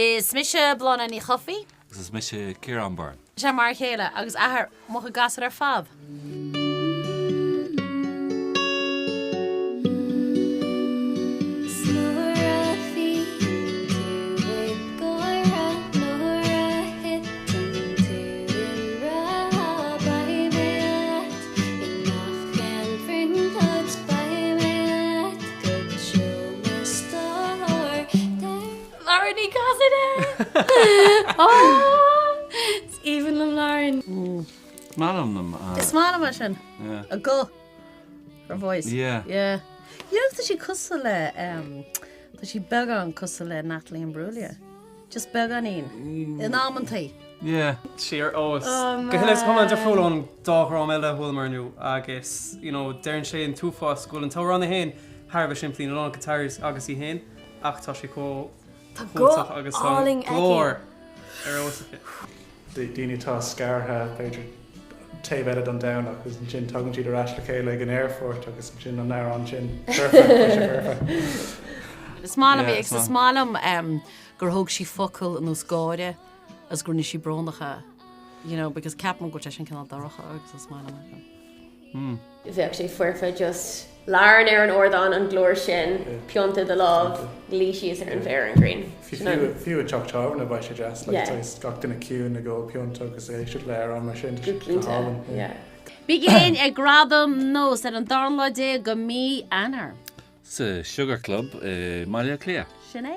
Is mise Bláthnaid Ní Chofaigh. Agus is mise Ciarán Byrne. Sea, mar a chéile, agus athair mo chuid gasúr ar fad. 'S nuair a bhíonn tú ag gáire, nuair a thiteann tú i ngrá, beidh mé leat i ngach aon bhrionglóid, beidh mé leat go deo mo stór. Lauren Ní Chasaide! Is aoibhinn liom Lauren. Is maith liom an. Is maith liom é sin. Yeah. A guth. Her voice. Yeah. Yeah. You know, tá sí cosúil le, um, tá sí beagán cosúil le Natalie Imbruglia. Just beagáinín. In amantaí. Yeah. Sí ar fheabhas. Oh, Go huile is go hiomlán man. difriúil ón dá dhream eile a chualamar inniu agus, you know, deireann sé an t-uafás go bhfuil an t-amhrán é féin thar a bheith simplí, na Lone Guitars agus í féin, ach tá sé chomh Tá guth cumhachtach agus tá an álainn aici. glór ar fheabhas aici. daoine atá scartha, b'fhéidir, taobh eile den domhan agus ansin tagann siad ar ais le chéile ag an aerfort agus ansin an amhrán sin, foirfe, tá sé foirfe. Is maith liom Yeah, é is agus is maith. maith liom gur thóg sí focal ar nós gáire agus gur rinne sí brónach é, you know, because ceapaim go bhfuil sé sin cineál dorcha agus is maith liom é sin. Bheadh sé foirfe just Lauren ar an ardán, an glór sin, pionta i do lámh, luí síos ar an bhféar ar an ghrian. Sin an. Fiú i dteach tábhairne bheadh sé deas, like Yeah. saghas gach duine ciúin ag ól pionta agus ag éisteacht le amhrán mar sin, Go go cinnte, hálainn. yeah. Bígí linn ag Gradaim Nós ar an dara lá déag de mí Eanáir. Sa Sugar Club i mBaile Átha Cliath. Sin é.